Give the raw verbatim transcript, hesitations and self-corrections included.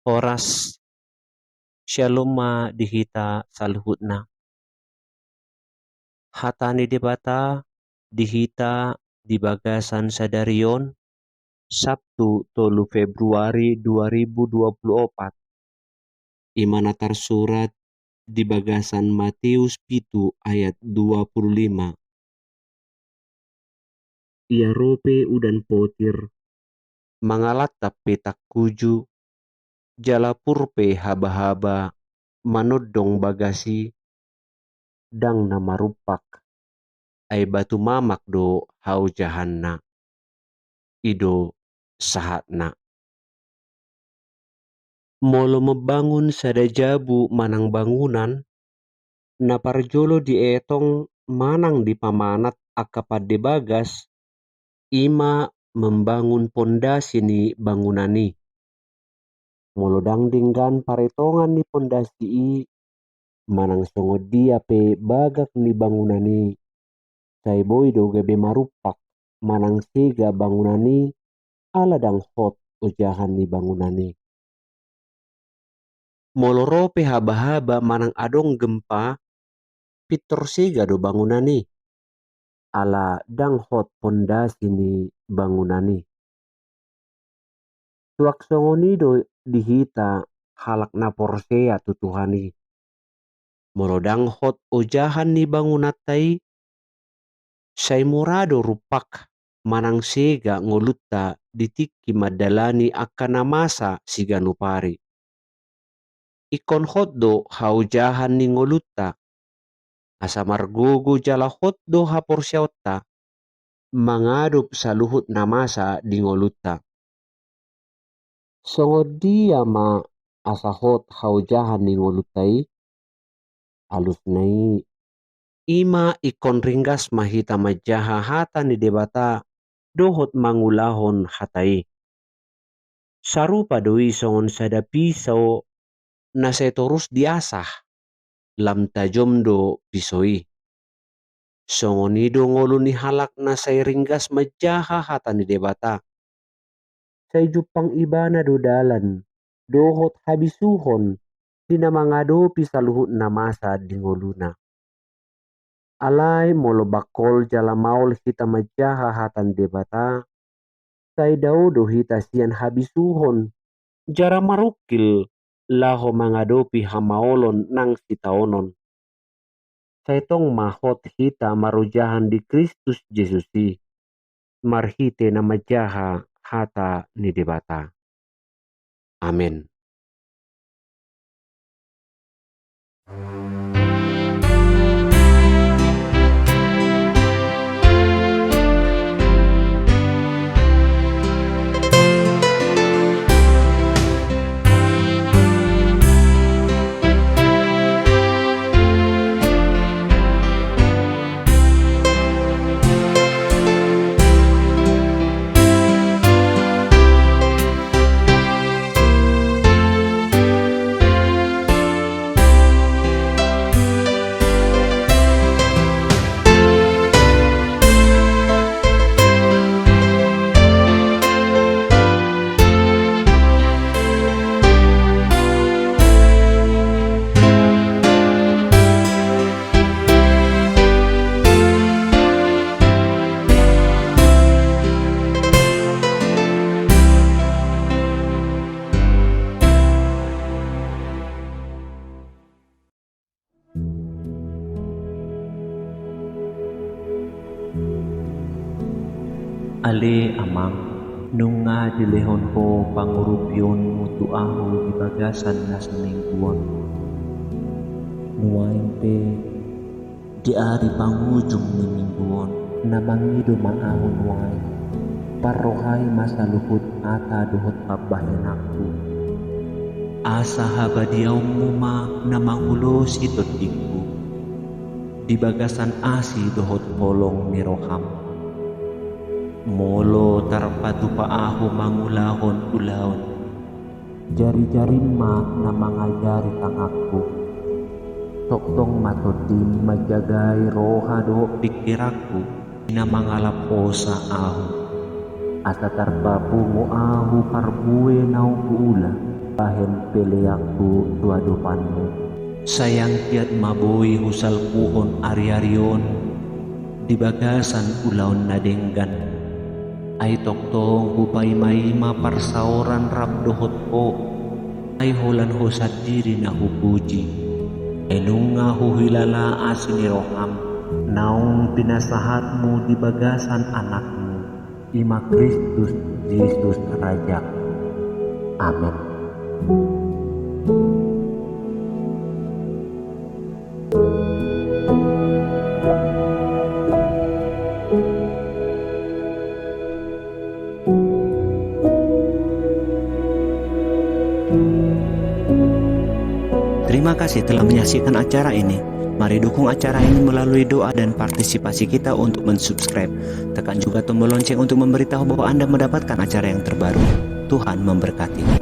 Horas. Syalom ma di hita saluhutna. Hata ni Debata di hita di bagasan sadari on, Sabtu tolu Februari dua ribu dua puluh opat. I ma na tarsurat di bagasan Mateus pitu ayat dua puluh lima. Ia ro pe udan potir, mangalantap pe tangkuju, jala pur pe habahaba manondong bagas i, ndang na marumpak, ai batu mamak do haojahanna. I do sahatna. Molo mambangun sada jabu manang bangunan, na parjolo dietong manang dipamanat angka pande bagas, i ma mambangun pondasi ni bangunan i. Molo ndang denggan paretongan ni pondasi i, manang songon dia pe bagak ni bangunan i, sai boi do gabe marumpak manang sega bangunan i, ala ndang hot ojahan ni bangunan i. Molo ro pe habahaba manang adong gempa, pintor sega do bangunan i, ala ndang hot pondasi ni bangunan i. Suang songon i do di hita halak na porsea tu Tuhan i. Molo ndang hot ojahan ni bangunanta i, sai mura do rumpak manang sega ngolunta di tingki mandalani angka na masa siganup ari. Ingkon hot do haojahan ni ngolunta, asa margogo jala hot do haporseaonta mangadop saluhut na masa di ngolunta. Songon dia ma asa hot haojahan ni ngolunta i? Alusna i, i ma ingkon ringgas ma hita manjaha hata ni Debata dohot mangulahon hata i. Sarupa do i songon sada pisau na sai torus diasah, lam tajom do pisau i. Songon i do ngolu ni halak na sai ringgas manjaha hata ni Debata. Sai jumpang ibana do dalan dohot habisuhon di na mangadopi saluhut na masa di ngoluna. Alai molo bangkol jala maol hita manjaha hata ni Debata, sai dao do hita sian habisuhon jala marungkil laho mangadopi hamaolon nang sitaonon. Sai tong ma hot hita marojahan di Kristus Jesus i, marhite na manjaha hata ni Debata. Amen. Ale Amang, nunga dilehon Ho pangurupionmu tu ahu di bagasan na saminggu on. Nuaeng pe di ari pangujung ni minggu on, na mangido ma ahu nuaeng, parrohai ma saluhut hata dohot pambahenanku, asa habadiaonmu ma na mangulosi tondingku di bagasan asi dohot holong ni roham. Molo tarpatupa ahu mangulahon ulaon, jarijarim ma na mangajari tanganku. Tongtong ma tondim manjagai roha dohot pingkiranku di na mangalap hosa ahu, asa tarpapungu ahu parbue naung huula, bahen peleanku tu adopanmu. Sai anggiat ma boi husalpuhon ari-ari on di bagasan ulaon na denggan. Ai tongtong hupaima-ima parsaoran rap dohot Ho, ai holan Ho sandiri na hupuji. Ai nunga huhilala asi ni roham, naung pinasahatmu di bagasan Anakmu, i ma Kristus Jesus Raja. Amen. Terima kasih telah menyaksikan acara ini. Mari dukung acara ini melalui doa dan partisipasi kita untuk mensubscribe. Tekan juga tombol lonceng untuk memberitahu bahwa Anda mendapatkan acara yang terbaru. Tuhan memberkati.